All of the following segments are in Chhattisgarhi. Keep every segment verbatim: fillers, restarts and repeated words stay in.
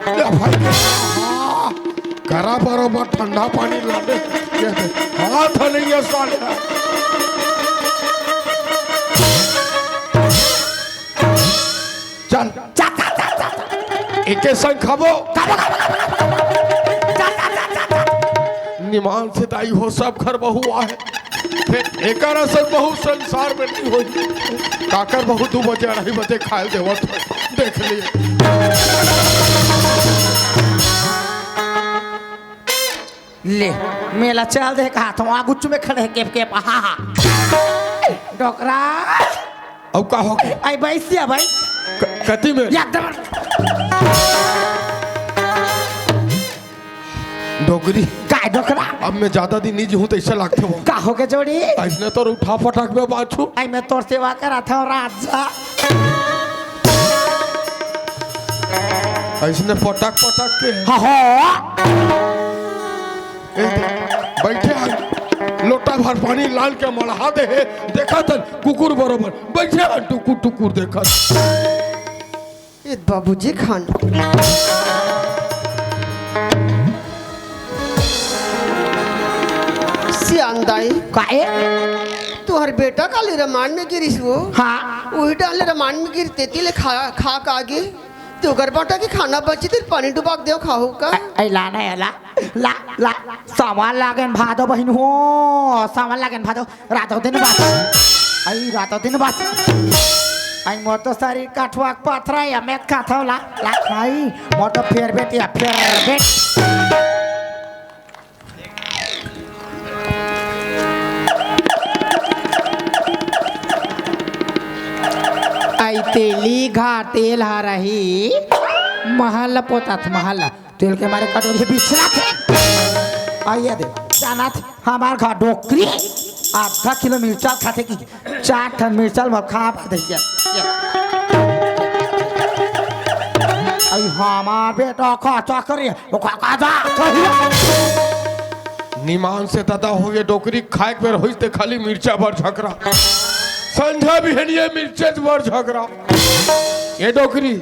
ले भाई, हाँ, करा बरोबर ठंडा पानी ला दे। ये दे, हाथ नहीं है साले। चल, चल, चल, चल, चल। एके संग खाबो। खाबो, खाबो, खाबो, खाबो। चल, चल, चल, चल, चल। निमान से दाई हो, सब घर बहू आहे। फेर एकर असन बहू संसार में नहीं होई। काकर बहू दू बजे, अढ़ाई बजे खाए देवत हो, देख लिए। ले, मेला चल दे कहा था, वहाँ गुच्चू में खड़े हैं, केप, केप, हा, हा। डोकरा। अब का हो गया? आई भैंसिया भाई। क-, कति में? एकदम। डोकरी। काय डोकरा? अब मैं ज्यादा दिन नहीं जीहूं तो ऐसा लगते हो। का हो गया जोड़ी? ऐसने तो उठा पटक में बाछू। आई मैं तोर सेवा करा था राजा। ऐसने पटक पटक के। हाँ, हाँ। ए, बैठे हन, लोटा भर पानी लान के मढ़ा दे हे, देखत हन कुकुर बरोबर। बैठे हन टुकुर टुकुर देखत। ए बाबूजी खान। सियान दाई। काहे? तुहर बेटा काली रमान में गिरिस वो। हाँ। वही डाले रमान में गिर तेती ले खा, खा का आगे। तो गरबाटा के खाना बची, तेरे पानी डुबा के देव खाओ का? ए, ए, ला ना, ए, ला, ला, ला, सामान लागेन भादो बहिन हो, सामान लागेन भादो, रातो दिन बात, आई रातो दिन बात, आई मोर तो शरीर कठुआ के पथरा या मैं खाथव ला, ला, आई मोर तो फेर बेट या फेर बेट। आई तेली घाटेल हरही, महल पोतात महल, तेल के मारे कटोरी बिछला थे। आइए दे, जाना थे, हमार घर डोकरी आधा किलो मिर्चा खाथे कि चार ठन मिर्चा ल मोर खा पा दे। ये, ये। अई हमार बेटा का चक्कर ये, ओ का, का जा, का हुआ? निमान से दादा हो ये डोकरी खाए के बेर होइस ते खाली मिर्चा बर झगड़ा। संझा बिहनिया मिर्चे बर झगड़ा। ये डोकरी,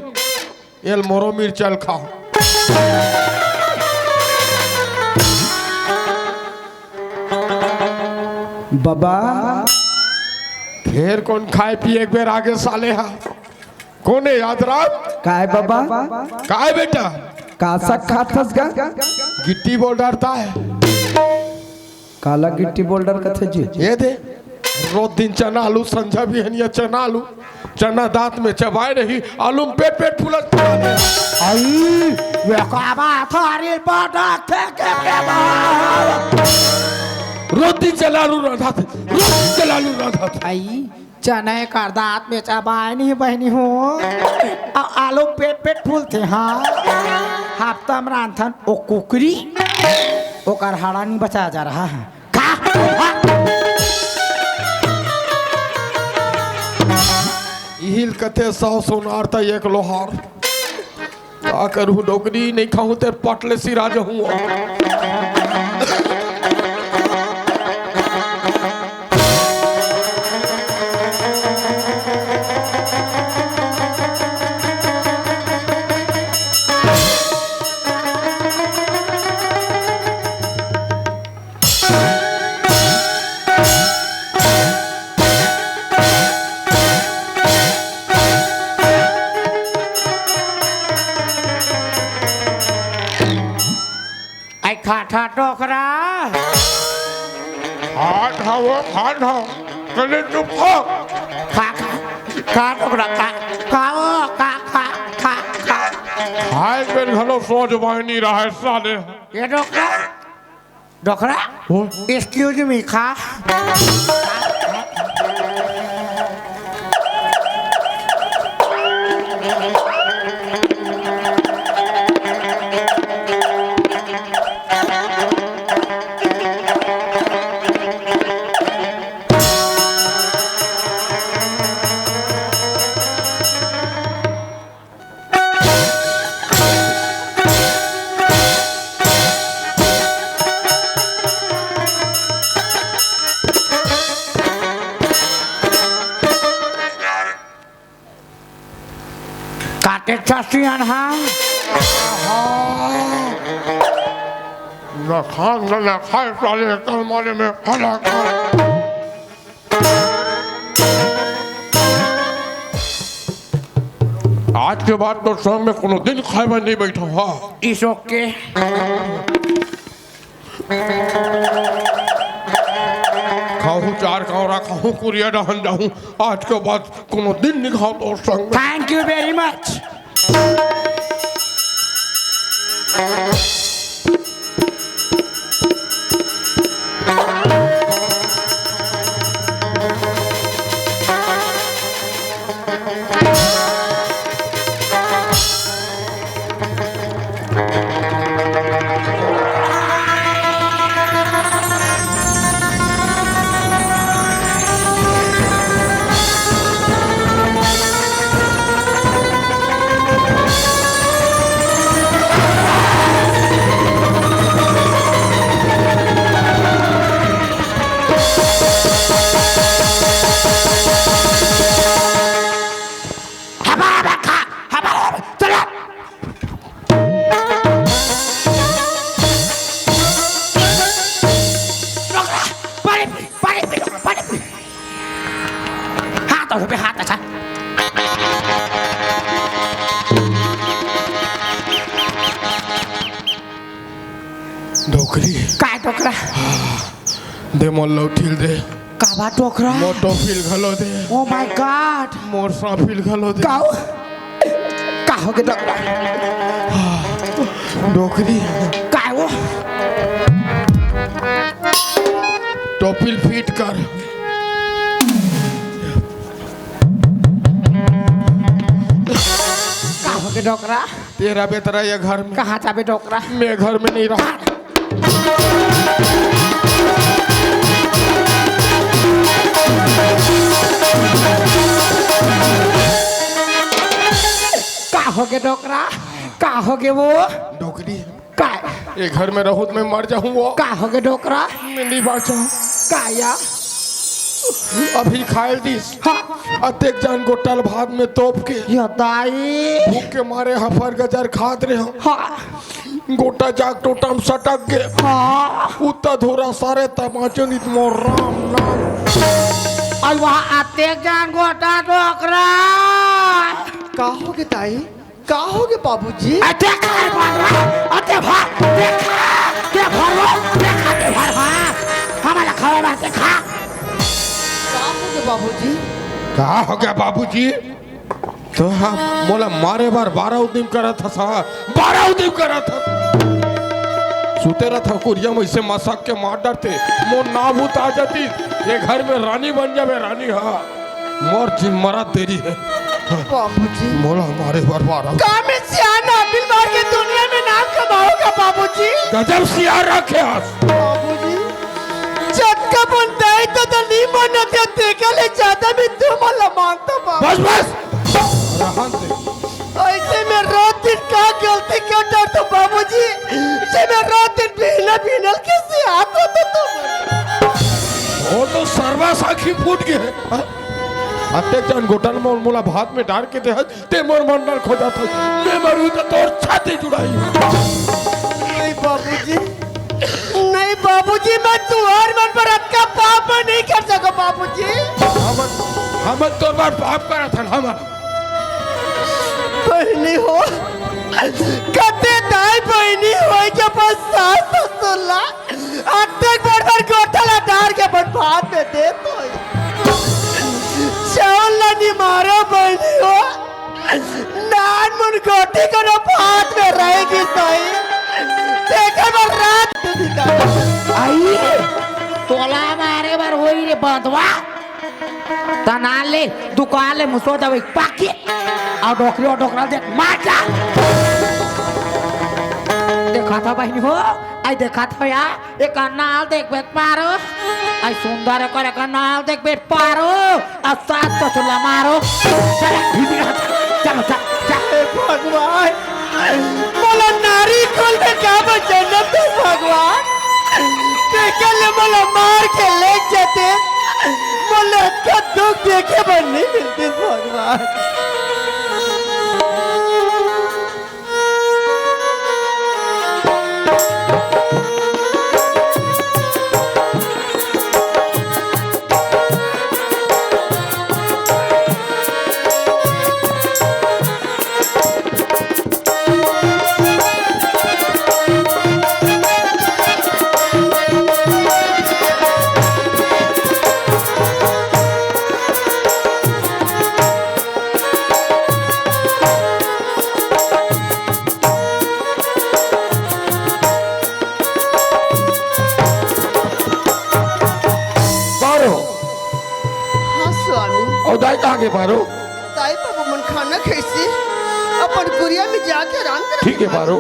एल मोरो मिर्चा ल खाओ। बाबा। फेर कोन खाए पिए के बेर आगे साले हा? कोन हे याद राम? काय बाबा? काय बेटा? का साग खाथस गा? गिट्टी बोल डरता है। काला गिट्टी बोल डर कथे जी? ये दे, रोज दिन चना आलू, संझा बिहनिया चना आलू, चना दांत में चबाए रही, आलू में पेट पेट फूलत फूलत। आई, ये का बात हरी पटक के, के, के बात? रोज दिन चना आलू रांधत, रोज दिन चना आलू रांधत। आई, चने कर दांत में चबाए नहीं बहिनी हो। आ-, आलू पेट पेट फूलथे, हाँ। हफ्ता में रांधथन ओ कुकरी, ओकर हाड़ा नहीं बचाया जा रहा है। का? इहिल कथे सौ सोनार त एक लोहार। का करूँ डोकरी नहीं खाऊँ ते पटले सिरा जहूँ। आई खा, खा, डोकरा। खा, खा, वो खा, खा। चले चुप हो। खा, खा, खा, डोकरा, खा, खा, वो, खा, खा, खा, खा। खाए के घलो सोच बाय नहीं रहा है साले। ये डोकरा। डोकरा? ओ? Excuse me, खा। काटे छसियन हा। ना खा, ना, ना खाए, साले, कल मारे में खड़ा, खड़ा। आज के बाद तोर संग में कोनो दिन खाए बर नहीं बैठा, हाँ। It's okay। खाहूं चार कौरा, खाहूं कुरिया डहन जाहूं। आज के बाद कोनो दिन नहीं खाओ तोर संग में। Thank you very much। हमारा खा, हमारा, चलो। डोकरा, पानी पी, पानी पी, डोकरा, पानी पी। हाथ और पे हाथ, अच्छा। डोकरी। काय डोकरा? दे मोर लौठिल दे। काबा डोकरा? मोर टोपिल घलो दे। Oh my God! मोर साफिल घलो दे। काऊ? का होगे डोकरा? डोकरी। काय वो? टोपिल फिट कर। का होगे डोकरा? तेरा बेतरा ये घर में। कहाँ जाबे डोकरा? मैं घर में नहीं रहा। का होगे डोकरा? का होगे वो? डोकरी। काय? ये घर में रहूं त मैं मर जाहूं वो। का होगे डोकरा? मैं नहीं बांचहूं। का या? अभी खायल दिस। हाँ। अतेक जान गोटा ल भात में तोप के। या दाई। भूख के मारे हफर गजर खात रहे हम। हाँ। गोटा जाग टोटा म सटक गे। हाँ। उत्ता धोरा सारे तमाचो नित मोर राम नाम। अउ वहाँ अतेक जान गोटा डोकरा। का होगे दाई? का होगे बाबूजी? अरे देख रे बाबा, अरे भर, देख, दे भर वो, देख, दे भर, हाँ। हमारा खावा बात खा। का होगे बाबूजी? का होगे बाबूजी? तो हाँ, मोला मारे बर बारह उदिम करत हस, हाँ। बारह उदिम करत हस। सुते रहत हव कुरिया में, इसे मसक के मार डरते। मोर नाभूत आ जाती, ये घर में रानी बन जाबे, रानी, हाँ। मोर जिन मरा देरी हे। बाबूजी। मोला मारे बर बारह। का मैं सियान नापिल मार के दुनिया में नाम कमाऊंगा बाबूजी? गजब सियान रखे हस। बाबूजी, जतका बन दाई तो नी मानत हे, तेकर ले ज्यादा मैं तुमन ला मानत हंव बाबू। बस, बस। रहन दे। अइसे मैं रात दिन का गलती कर डारथंव बाबूजी, जे मैं रात दिन बिहनल बिहनल के सियान होथंव तुमन। वो तो सरवा साखी फूट गे। अतेक जान गोटा ल मोला भात में डार के देहस, ते मोर मंडल खोजत हस। मैं मरहूं त तोर छाती जुड़ाही। नहीं बाबूजी, नहीं बाबूजी, मैं तुंहर मन बर अतका पाप नहीं कर सकंव बाबूजी। हमन, हमन तोर बर पाप करत हन, हमन। बहिनी हो, कते दाई बहिनी होय के अपन सास ससुर ला अतेक बड़ बड़ गोटा ला डार के अपन भात में देत होही। चाउर ला निमारो बहिनी हो, नान मुन गोटी कोनो भात में रह गिस होही, तेकर बर रात दिन निकाल। आई, तोला मारे बर होही रे बंदवा। त ना ले, दुकान ले मुसो दवाई पाकी। अउ डोकरी अउ डोकरा देख, मार जा। देखत हव बहिनी हो, आई देखत हव या, एकर नाल देखबे पारो। आई सुंदर एकर, एकर नाल देखबे पारो। अउ सास ससुर ला मारो। चल, चलो, चल, चल। हे भगवान, मोला नारी कुल में का बचन तू भगवान? तेकर ले मोला मार के ले जाते, मोला अतका दुख देखे बर नहीं मिलतिस भगवान। हे पारो। दाई बाबू मन खाना खइसे, अपन कुरिया में जाके आराम करत हे पारो।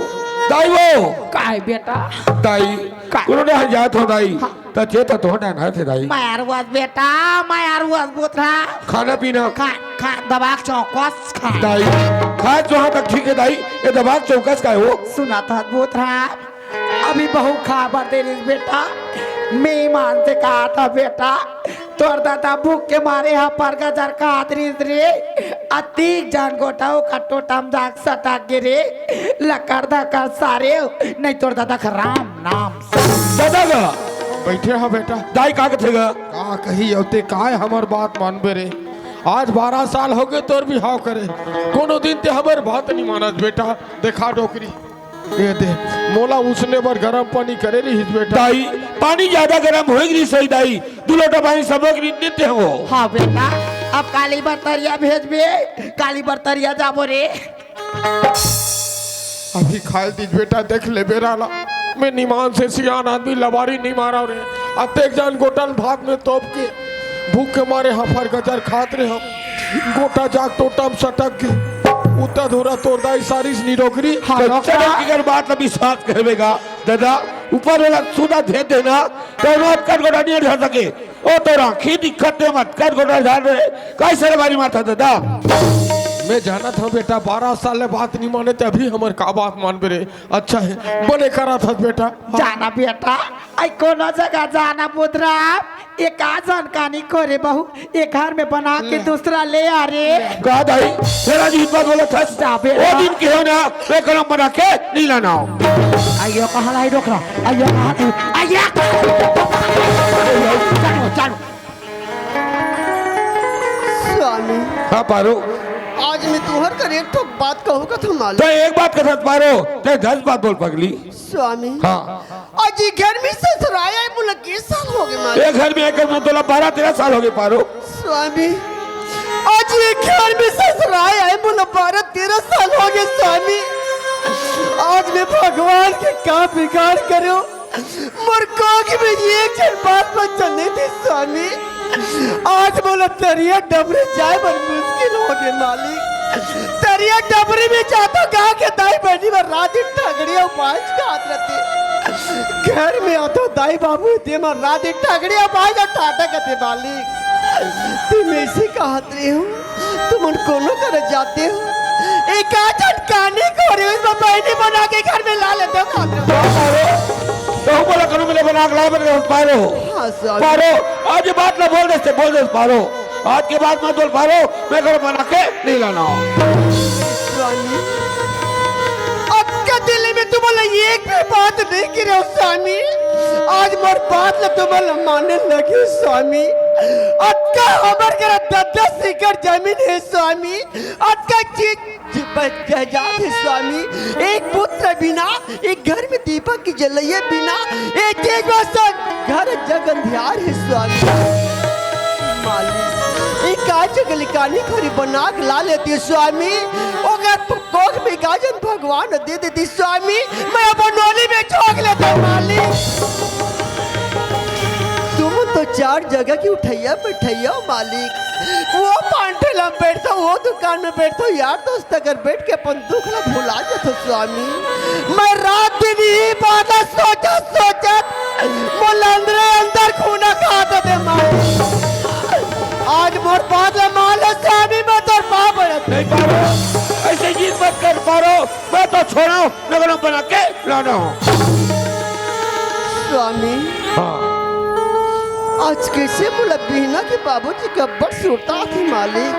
दाई वो। काय बेटा? दाई, काय? कोनो डहर जात हो दाई। हाँ। त चेता तो हटा ना थे दाई। मैं अरुआस बेटा, मैं अरुआस बोथरा। खाना पीना। खा, खा, दबा के चौकस खा। दाई, खा जो हाँ तक ठीक हे दाई, ये दबा के चौकस काय हो? सुना था बोथरा, अभी बहू खा बर दे रहिस बेटा। मैं ईमान से कहा था बेटा, तोर दादा भूख के मारे हा परगा जर का आदरिस रे। अतीक जान गोटाओ का टोटम जाग सटक गे रे। लकर धकर सारे, नहीं तोर दादा का राम नाम। दादा का। बैठे हो बेटा। दाई का कथे गा? का कही अवते काय हमर बात मानबे रे। आज बारह साल हो गए तोर बिहाव करे, कोनो दिन ते हमर बात नहीं मानत बेटा। देखा डोकरी, ये दे, मोला उसने बर गरम पानी करे रहिस बेटा। दाई, पानी ज्यादा गरम होई रहिस होई दाई, दू लोटा पानी सबक रहिस देते हो। हाँ बेटा, अब काली बर तरिया भेजबे, काली बर तरिया जाबो रे। अभी खाए दीज बेटा, देख ले बेरा ला। मैं निमान से सियान आदमी लबारी नहीं मारा रे। अतेक जान गोटल भात में तोप के भूख के मारे हफर गजर खात रे हम। गोटा जाग टोटम सटक के उता धोरा तोर दाई सारिस निरोगरी। हाँ, तो नौकरा। चलो की अगर बात ला विश्वास कहबे गा, दादा, ऊपर वाला सुधा दे देना, तो अतकन गोटा नहीं ढल सके। ओ तोर आँखी दिखत हे, अतकन गोटा ढल रहे, कैसे रे बारी मारता दादा? मैं जानत हूँ बेटा, बारह साल ले बात नहीं माने, ते अभी हमर का बात मानबे रे? अच्छा है, बने करा था बेटा। जाना बेटा, आई कोनो जगह जाना बुधराम, ये का जानकानी करे बहू, ये घर में बना के ले। दूसरा ले आ रे। का दाई, तेरा जी बात बोला था। जा बेटा। वो दिन के हो ना, मैं कलम बना के नहीं लाना हो। आइयो कहाँ लाई डोकरा, आइयो कहाँ लाई, आइयो कहाँ लाई। चलो, चलो। स्वामी। हाँ पारो। आज मैं तुहर कर एक ठोक बात कहूँ का था मालूम। तो एक बात कथा पारो, ते दस बात बोल पगली। स्वामी। हाँ। आज ये घर में ससुराए आए मोला के साल हो गए मालूम। ये घर में एक घर में तोला बारह तेरह साल हो गए पारो। स्वामी, आज ये घर में ससुराए आए मोला बारह तेरह साल हो गए स्वामी। आज मैं भगवान के का बिगाड़ करो, मोर कोख में एक झन बाल बच्चा नहीं थे स्वामी। आज मोला तरिया डबरे जाए बर मुश्किल हो गए मालिक। तरिया डबरे में जातो गाँव के दाई बहिनी बर रात दिन ठगड़िया उपास खात रहते। घर में आतो दाई बाबू दे बर रात दिन ठगड़िया उपास और ठाटा करते मालिक। तुम ऐसे कहत रहे हो, तुमन कोनो कर जाते हो? एक आजन कानी कोरी उसमें बहनी बना के घर में ला लेते हो मालिक। तो बोला करूँ मैंने बना के ला बन पारो। हाँ स्वामी। पारो, आज ये बात ना बोल दे, बोल दे पारो। आज के बाद मत बोल पारो, मैं घर बना के नहीं लाना। स्वामी, अतका दिल में तुम्हारा एक भी बात नहीं गिरे हो स्वामी। आज मोर बात ला तुम्हारा माने लगे स्वामी। अतका हमर घर दस दस एकड़ जमीन है स्वामी। अतका चीज ज-, ब-, जायदाद है स्वामी। एक पुत्र बिना, एक घर में दीपक की जलैया बिना, एक एक बस घर जग अंधियार है स्वामी। मालिक, एक आज गलिकानी खरी बना के ला लेती स्वामी। ओकर कोख में गाजन भगवान दे देती स्वामी। मैं अपन नोली में झोंक लेता मालिक। तुम तो चार जगह की उठैया बैठैया हो मालिक। वो पांठे ला बैठता, वो दुकान में बैठता, यार दोस्त अगर बैठ के अपन दुख ला भुला जातो स्वामी। मैं रात दिन ही बात सोचत सोचत मोला अंदरे अंदर खूना खा देते मालिक। आज मोर बात ला मान ले स्वामी, मैं तोर पाँव पड़त। नहीं पारो, ऐसे जिद मत कर पारो, मैं तो छोड़ा हूँ, नगरों बना के लाना हूँ। स्वामी, हाँ। आज कैसे मोला बिहना के बाबूजी का बड़ सुरता थी मालिक,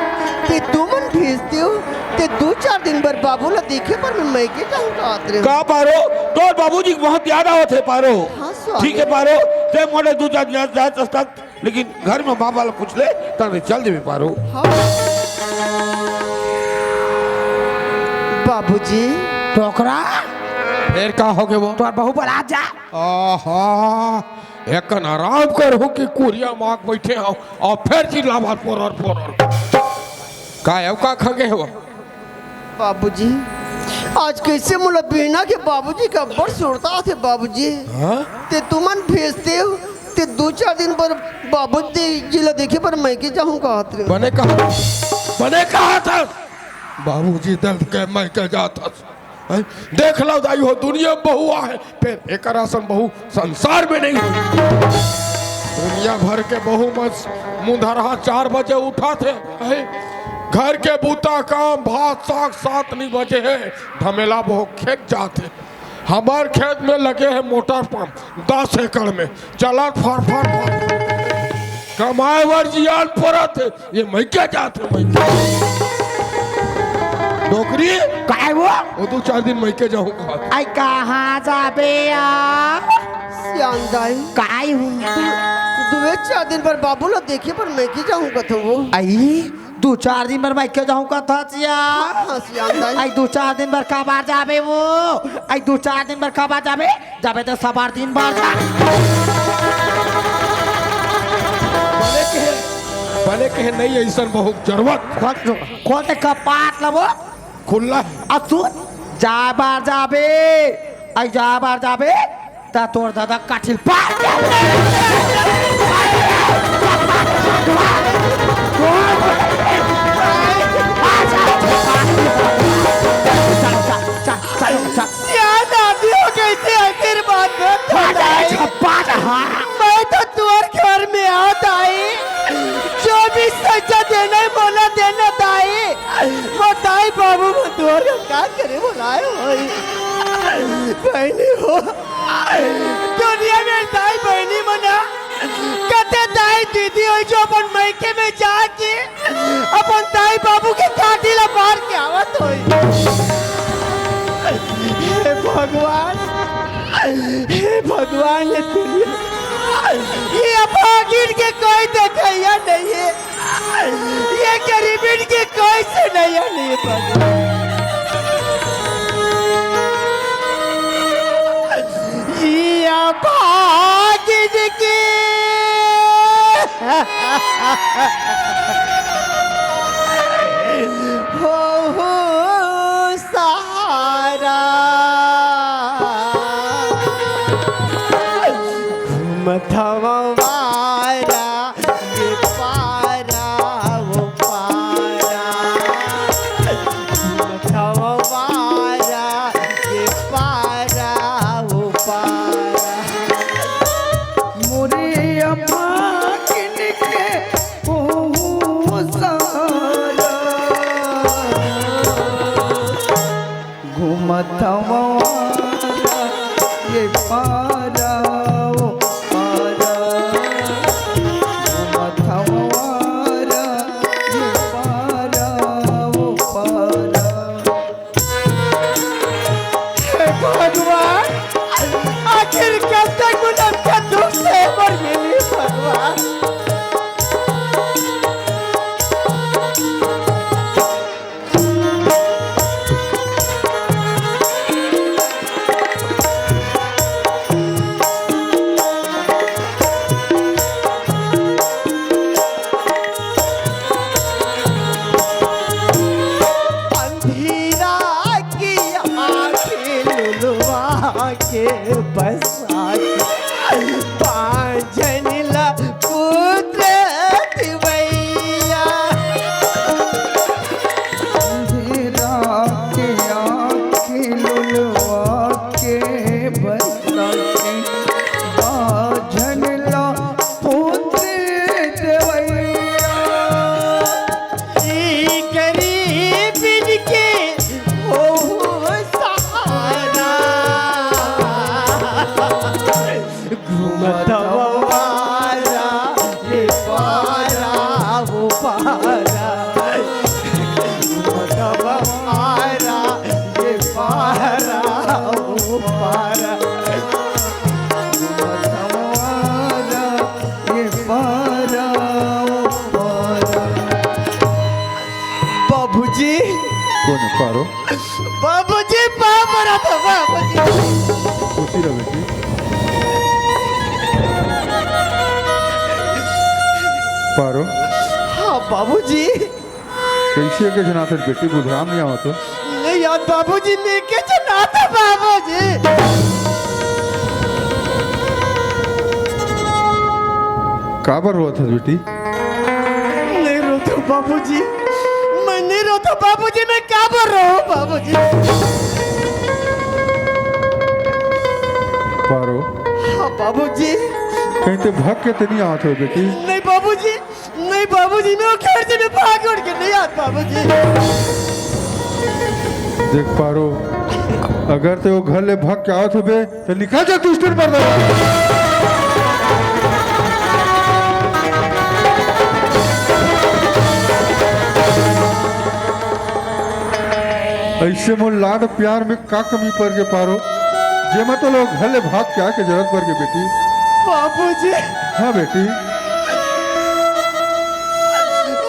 ते तुमन भेजते हो, ते दो चार दिन बर बाबू ला देखे बर मैं मैके जाऊँ कहत रहे हो। का पारो, तोर बाबूजी के बहुत याद आवत है पारो। हाँ स्वामी। ठीक है पारो, ते मोला दो चार दिन जा सकता लेकिन घर में बाबा ला पूछ ले, तने चल देबे पारो। हाँ। बाबूजी। टोकरा? फिर का हो गए वो? तोर बहू बरात जा। आहा, एकन आराम कर हो कि कुरिया माग बैठे हो और फिर चिल्लावा पोरर पोरर। का है, का खा गए हो? बाबूजी, आज कैसे मोला बिहना के बाबूजी का बड़ सुरता थे बाबूजी। हाँ? ते तुमन भेजते हो, ते दो चार दिन बर बाबूजी जी ला देखे बर मैके जाहूँ कहत रहे। बने कहा। बने कहा था बाबूजी दर्द के मइके जात हस। हैं? देख लो दाई हो, दुनिया में बहू आहे, फेर एकर असन बहू संसार में नहीं होई। दुनिया भर के बहू मन मुंधरहा चार बजे उठाथे, हैं? घर के बूता काम भात साग सात नहीं बजे हे, धमेला बहू खेत जाथे। हमर खेत में लगे हे मोटर पंप दस एकड़ में, चलत फर फर फर। कमाए बर जियान परत हे, ये मइके जात हे मइके। डोकरी, काय वो? वो दू चार दिन मइके जाहूं कहा। आई कहाँ जाबे यार? सियान दाई। काय हूँ? दुए चार दिन बर बाबू ला देखे बर मइके जाहूं कथो वो। आई दू चार दिन बर मइके जाहूं कथस या? हाँ, सियान दाई। आई दू चार दिन बर काबर जाबे वो? आई दू चार दिन बर काबर जाबे? जाबे त सबर दिन बर जा। बने कहे, बने कहे नहीं अइसन बहुत जरूरत। खोल, खोल दे कपाट ला वो। खुल्ला हे। अब सुन, जाय बर जाबे, आई जाय बर जाबे, त तोर दादा काठिल पार। चल, चल, चल, चल, चल। सियान आदमी हो, कैसे आशीर्वाद दे तो आ जा, दाई। छप्पा जा, हाँ। मैं तो तुअर घर में आत आई, जो भी सजा देना हे, मोला देना दाई। वो दाई बाबू, मैं तुअर घर का करे बुलाए होई। बहनी हो, दुनिया में दाई बहनी मना कते दाई दीदी होई, जो अपन मइके में जाके अपन दाई बाबू के काठी ला मार के आवत होई। हे भगवान, हे भगवान, ये दुनिया, ये अभागिन के कोई देखइया नहीं हे, ये गरीबिन के कोई सुनइया नहीं हे भगवान। ये अभागिन के हो, हो सहारा। घूमत हवं वारा, ये पारा, वो पारा। घूमत हवं वारा, ये पारा, वो पारा। मोरे अभागिन के ओहू सहारा। घूमत हवं वारा, ये पारा, वो पारा। घूमत हवं वारा, ये पारा, वो पारा। हे भगवान, आखिर कब तक मुझे आपका दुख सहे बर मिलही भगवान? अंधेरा की आँखें लुलवा के बसा के बाँझन ला पुत्र दिवैया। अंधेरा के आँखें लुलवा के बसा के बाँझन ला पुत्र देवैया। ई गरीबिन के हो सहारा। घूमत हवं वारा, ये पारा, वो पारा। घूमत हवं वारा, ये पारा, वो पारा। घूमत हवं वारा, ये पारा, वो पारा। बाबूजी। कोन हे पारो? बाबूजी, पाँव परत हँव बाबूजी। खुशी रह बेटी। पारो। हाँ बाबूजी। कइसे के जनात हस बेटी, बुझाम नइ आवत हे। नहीं यार बाबूजी, मैं के जनात हँव बाबूजी। काबर रोवत हस बेटी? नहीं रोत हँव बाबूजी, तो बाबूजी, मैं काबर रोहूं बाबूजी? पारो। हाँ बाबूजी। कहीं ते भग के ते नहीं आवत हो बेटी? नहीं बाबूजी, नहीं बाबूजी, मैं वो घर से मैं भाग उड़ के नहीं आता बाबूजी। देख पारो, अगर ते वो घर ले भग के आवत होबे, तो निकल जा दुष्टन मर। ऐसे मोर लाड प्यार में का कमी पड़ के पारो, जेमा तो लोग घर ले भाग के आके जरूरत पड़ के बेटी। बाबूजी। हाँ बेटी।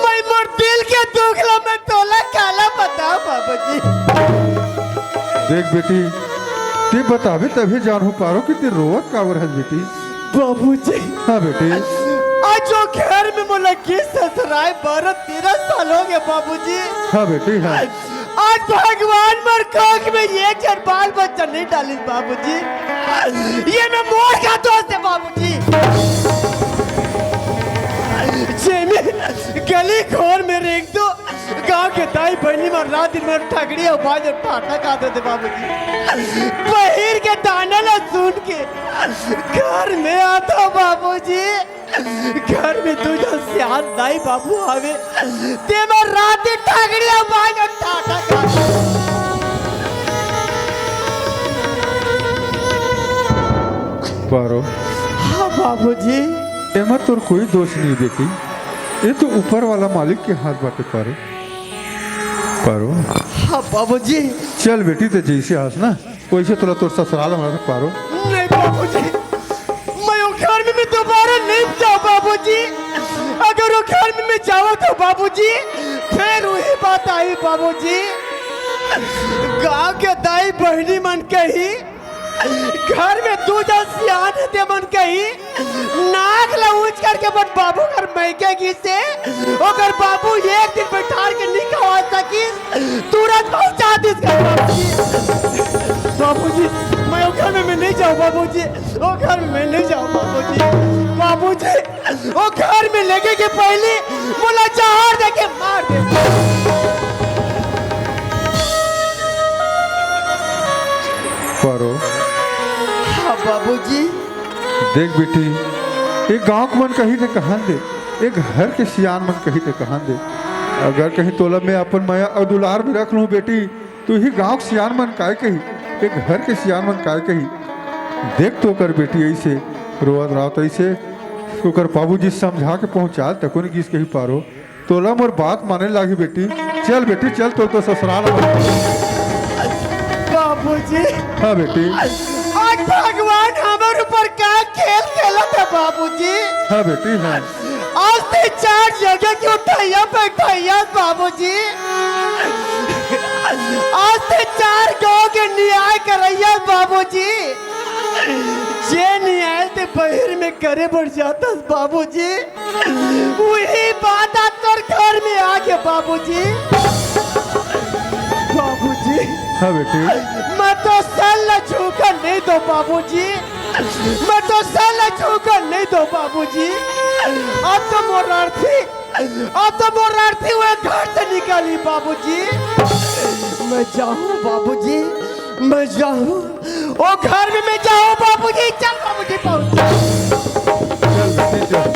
मैं मोर दिल के दुख ला मैं तोला काला बताओ बाबूजी। देख बेटी, ते बताबे तभी जानहूं पारो कि ते रोवत काबर हस बेटी। बाबूजी। हाँ बेटी। आज जो घर में मोला किस ससुराए बारह तेरह साल हो गया बाबूजी। हाँ बेटी, हाँ। आज भगवान मोर कोख में ये जन बाल बच्चा नहीं डालिस बाबूजी। ये मैं मोर का दोस्त है बाबूजी। जेमे गली खोर में रेंग दो गांव के दाई बहनी मन रात दिन में ठगड़ी और बाज और ठाटा खाते थे बाबूजी। बहिर के ताना ला सुन के घर में आता बाबूजी। घर में दू झन सियान दाई बाबू आवे, ते मन रात दिन ठगड़ी और बाज और ठाटा खाते। पारो। हाँ बाबूजी। एमा तोर कोई दोष नहीं बेटी, ये तो ऊपर वाला मालिक के हाथ बाटे पारो। पारो। हाँ बाबूजी। चल बेटी, ते जैसे हस ना वैसे तोला तोर ससुराल में रख पारो। नहीं बाबूजी, मैं वो घर में मैं दोबारा नहीं जाऊँ बाबूजी। अगर वो घर में मैं जाऊँ तो बाबूजी फिर वही बात आई बाबूजी। गांव के दाई बहनी मन कही, घर में दू झन सियान हे ते मन कही, नाक ला ऊंच करके अपन बाबू कर मैके गिसे, ओकर बाबू एक दिन बैठार के नहीं खवा सकिस, तुरंत पहुंचा दिस कर बाबूजी। बाबूजी, मैं वो घर में मैं नहीं जाऊँ बाबूजी, वो घर में मैं नहीं जाऊँ बाबूजी। बाबूजी, वो घर में लेके के पहले मोला जहर दे के मार दे। पारो। हाँ बाबूजी। देख बेटी, एक गांव के मन कही ते कहन दे, एक घर के सियान मन कही ते कहन दे। अगर कहीं तोला मैं अपन मया और दुलार में रख लूं बेटी, तो ही गांव के सियान मन काय कही, एक घर के सियान मन काय कही। देख तो कर बेटी ऐसे रोवत रावत ऐसे, ओकर बाबूजी समझा के पहुंचा तको नहीं किस कही पारो। तोला मोर बात माने लागी बेटी। चल बेटी, चल, तोर तो ससुराल में। बाबूजी। हाँ बेटी। आज भगवान हमर ऊपर का खेल खेलत है बाबूजी। हाँ बेटी, हाँ। आज ते चार जगह की उठैया बैठैया बाबूजी। आज ते चार गांव के न्याय करैया बाबूजी। जे न्याय ते बहिर में करे बर जातस बाबूजी। वही बात आज तोर घर में आ गया बाबूजी। बाबूजी। हाँ बेटी। मैं तो सर ला झुकन नहीं दो बाबूजी। मैं तो सर ला झुकन नहीं दो बाबूजी। अब तो मोर अर्थी, अब तो मोर अर्थी हुए घर से निकाली बाबूजी। मैं जाऊँ बाबूजी, मैं जाऊँ। ओ घर में मैं जाऊँ बाबूजी, चल बाबूजी पहुँच। चल बेटी, चल।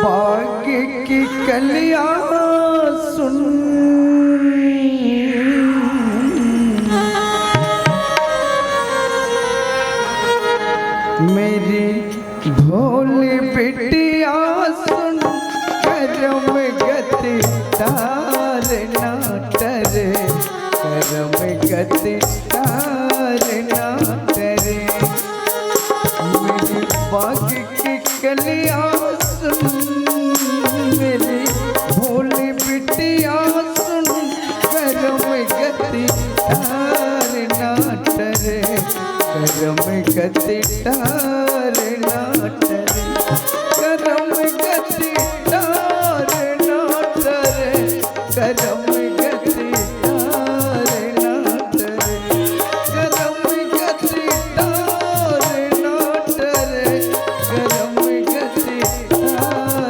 बाग की कलियां सुन, मेरी भोली बिटिया सुन, करम गति तारना टरे, करम गति तारना टरे। मेरी बाग की कलियां सुन, मेरी भोली बिटिया सुन, करम गति तारना टरे, करम गति तारना टरे, करम गति तारना टरे, करम गति तारना टरे, करम गति तारना टरे, करम गति तारना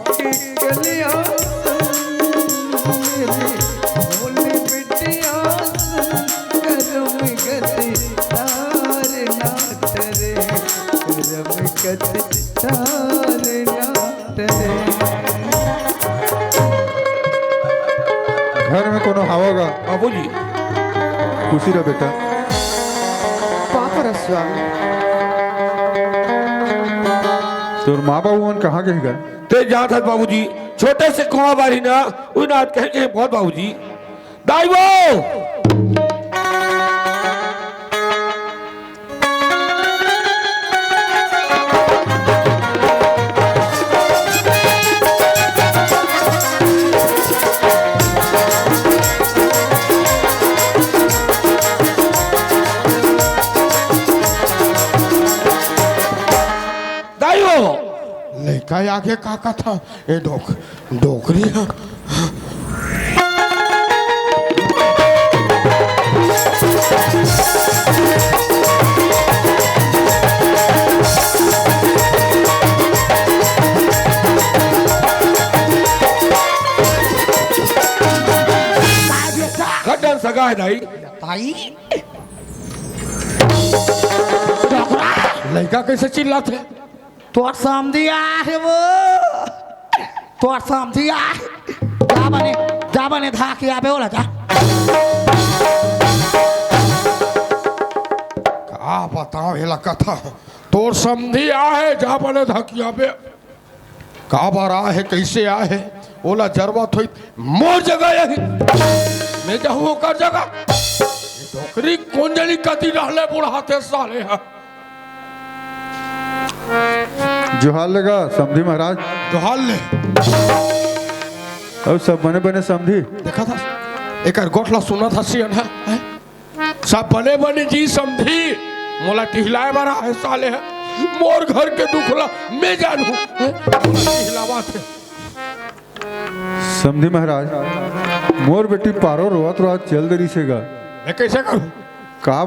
कलिया सुन, मेरी भोली बिटिया सुन, करम गति तार ना टरे, करम गति तार ना टरे। घर में कोनो हावय गा? बाबूजी। खुशी रह बेटा। पाप रसवा। तोर माँ बाबू मन कहाँ गए गा? ते जात हस बाबूजी, छोटे से कुआं बारी ना, उही नात कहे के बहुत बाबूजी। दाई वो! दाई वो! लइका आगे का कथा? ए डोक-, डोकरी ह। गड्डन सगा है दाई। ताई? डोकरा! लइका कैसे चिल्लात हे? तोर समधी आहे वो, तोर समधी आहे। जा बने, जा बने धाकिया बे ओला जा। का बताओ एला कथा, तोर समधी आहे, जा बने धाकिया बे। काबर आहे, कैसे आहे, ओला जरवा थोई मोर जगह यही। मैं जाहूँ ओकर जगह। ये डोकरी कोन जनी कति रहले बुढ़ाते साले हा। जोहार लेगा समधी महाराज। जोहार ले। अउ सब बने बने समधी। देखा था, एकर गोठ ला सुना था सियन हा, हैं? सब बने बने जी समधी। मोला टिहलाए बर आहे साले हा। मोर घर के दुख ला मैं जानहूँ, हैं? मोला टिहलावत हे। समधी महाराज, मोर बेटी पारो रोवत रोवत चल दे रहिसे गा। मैं कैसे करूँ? का